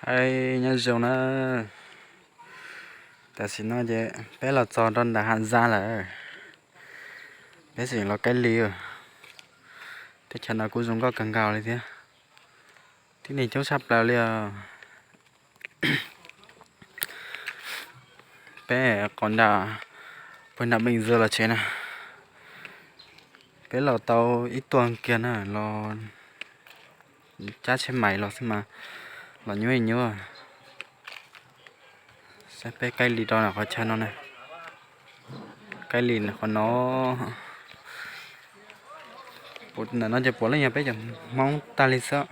Hais nyob zoo na, tam sim no ces peb los txog rau nram Hav Zaj lawm, peb tseem los Kaib Lis. Teb chaws no kuj zoo nkauj kawg nkaus li thiab, tib neeg coob tshaj plaws li os. Peb qhov nram, pem nram Beej Zws los tsev na, peb los tau ib tuaj kiag na, los cab tsheb mais los xwb mas los nyuaj nyuaj. Saib peb Kaib Lis rau qhov chaw no na, Kaib Lis qhov no, ntawm no ces puav leej yog peb cov Hmoob tag li xwb.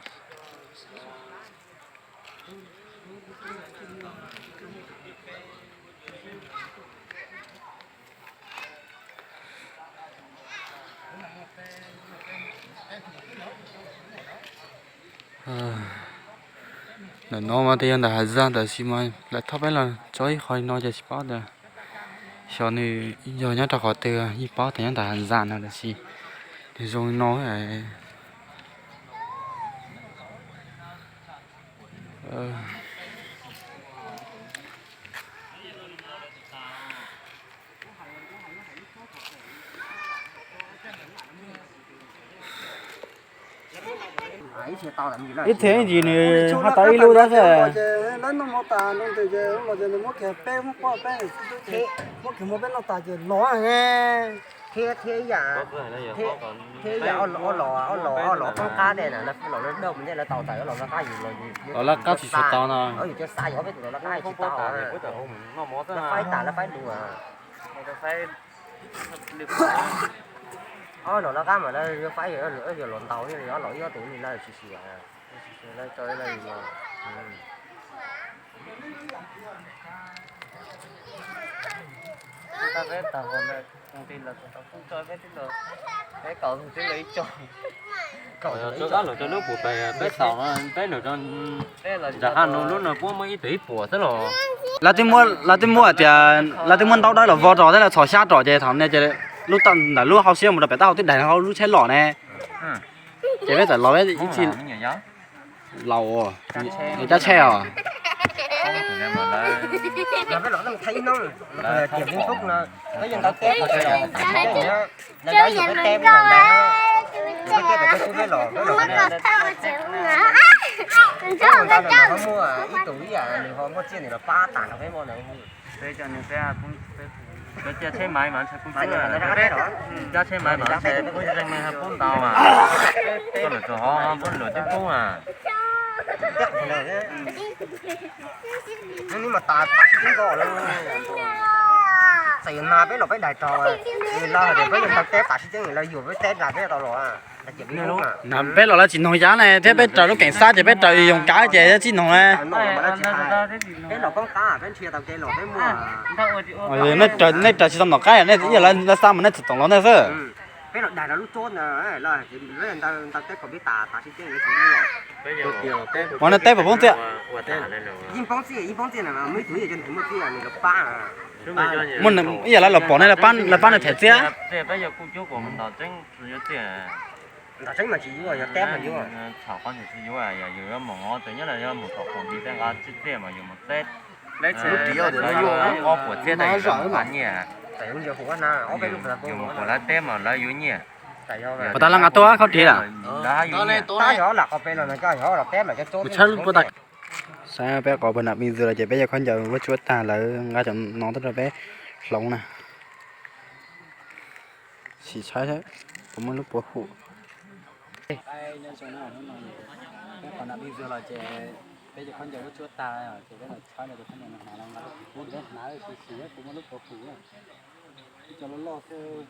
Ntawm no mas twb yog ntawm Hav Zaj tab sis mas lawv thauj peb los tso ib qho li no ces tsis paub tias xyov nws yog nyob rau qhov twg, yeej paub tias nyob ntawm Hav Zaj no tab sis nws zoo li no. Ib txhia ib ntsis nws ho tau ib lub dab xwb. Thiab, thiab ib yam, thiab ib yam ob los, ob los, ob los poob qab tej na, los lawv dawj mus ntej lawv tau tawm ob los lawv qab yus los yus, los lawv qab tsis tshua tau no. Yus cov xa yus ob peb tus los lawv qab tsis tau. Lawv faib tas lawv faib dua. Ob los lawv qab mas lawv yuav faib, yuav los ntaus li ob los ib ob tus li lawv tsis xyuas. Lawv twb muaj, lawv twb muaj tias, lawv twb muaj hais tias, lawv twb muaj ntaub dawb los vov rau thiab lawv txhos xyab rau ces thaum no ces lub, ntawm lub hauv siab mus rau pem taub hau twb daig hauv lub tsheb los ne. Ces peb txawm los peb ib txhij laus, nws cab tsheb os. Muaj ib tug ib yam nws ho muaj txiaj nws los pab tas nrog peb muaj ntawd. Cab tsheb maiv mas ntshe pub, cab tsheb maiv mas ntshe pub zeej meej pub ntau mas, koj lawm txog hov pub luam twb pub mas. Txawm yuav nag peb los peb daig rau, los hais tias peb yuav ntaus teb tas sib ceeb lawv yuam peb teb nrad peb tau los. Peb los lawv tsis noog yab ne thiab peb raws lub keem xab ces peb raws yoog kav ces tsis noog ne. Peb los poob qab peb ntsia tau kev los peb muaj. Nej raws tsis tau ntom qab, nej ib yam li lawv xa mas nej txawm toom los nej xwb. Peb los daig rau lub tsob ntawd, ntaus teb kom peb tas tas sib ceeb. Ua nej teb puas poob txiaj? Yeej poob txiaj, yeej poob txiaj na, muaj ib tug ib yam cov ntawd muaj txiaj nws los pab. Ib yam li lawv pom nej, lawv pab nej them txiaj. Ntaus tseeb mas tsis yuav, yog teb mas yuav. Thaum qhov ntawd tsis yuav, yog yus yuav mus ov txawm nyob los yog mus tom khoom di tej nqa txiaj txiaj mas yus mus teb. Ob puas txhiab tab yus mus qab nyiaj. Yus mus puas lawv teb mas lawv yuav nyiaj. Puas tas lawv nqa tuaj khaub ris lawm? Tab yog lam qhov pem los no coj yog los teb mas cov tsob. Saib peb qhov pem nram Pis Ntxwg los ces peb yog khaub ncaws vuab tsuab tag lawv nqa cov no tuaj rau peb hloov na. Sim saib puas muaj lub puas hum. Peb qhov nram Pis Ntxwg los ces peb cov khaub ncaws vuab tsuab tag ces peb los tshawb cov khaub ncaws no hnav los nqa rau kuv pub peb hnav, sim sim kuv muaj lub puas hum. Cov loj loj xwb.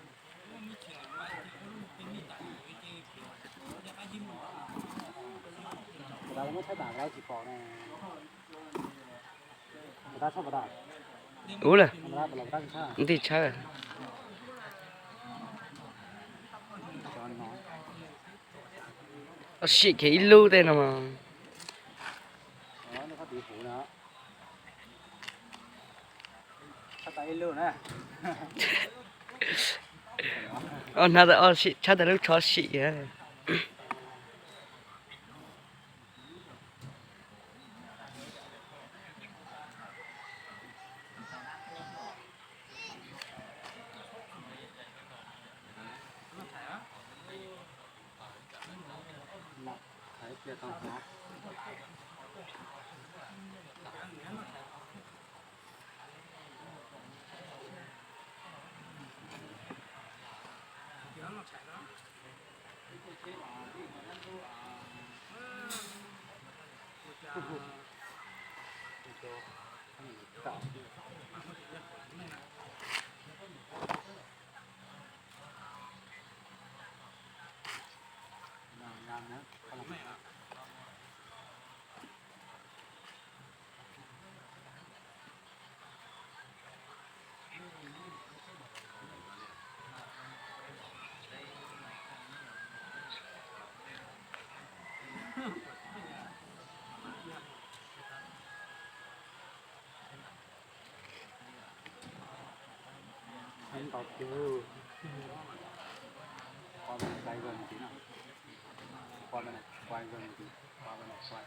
Kuv muab tshawb tas tsis pom ne. Ub lawm, ntij tshawb. Sim kiag ib lub tej no. Ob hnab tshawb tas lub tsho sim. Ntau kiag. Qua bên này quay gần một tí nào. Qua bên này quay gần một tí. Qua bên này quay.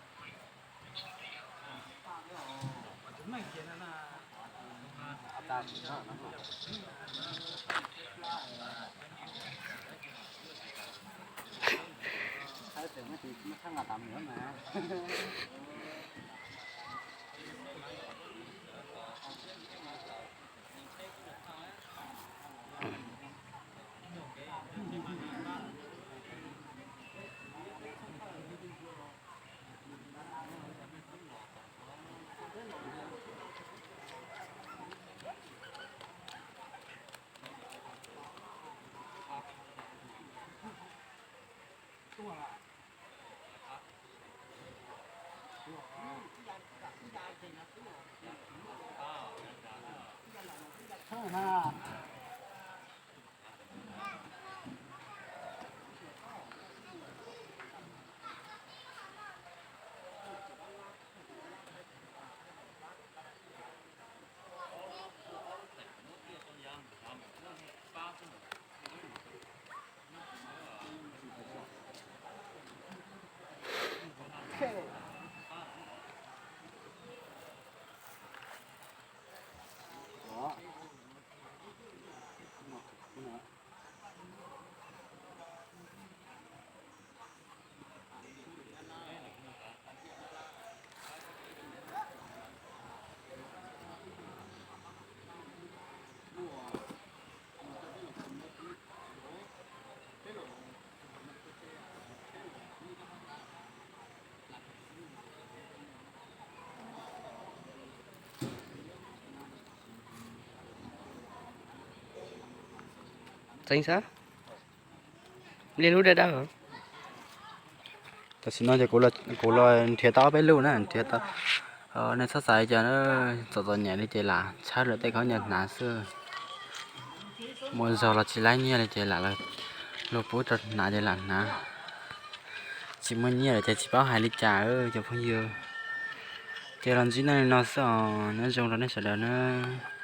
Tseeb sab. Li lub dawb dawb. Tam sim no ces kuv los nrhiav tau ob peb lub na, nrhiav tau. Nej txhob xav li cas, txom txom nyem li ces lam tshawb lawv tej khaub ncaws hnav xwb. Muaj zog los tsis laib nyiaj li ces lam luag pub rau hnav ces lam hnav. Tsis muaj nyiaj lawm ces tsis paub hais li cas cov phooj ywg. Ces los ntsib nej li no xwb os, nyob zoo rau nej sawv daws nawb.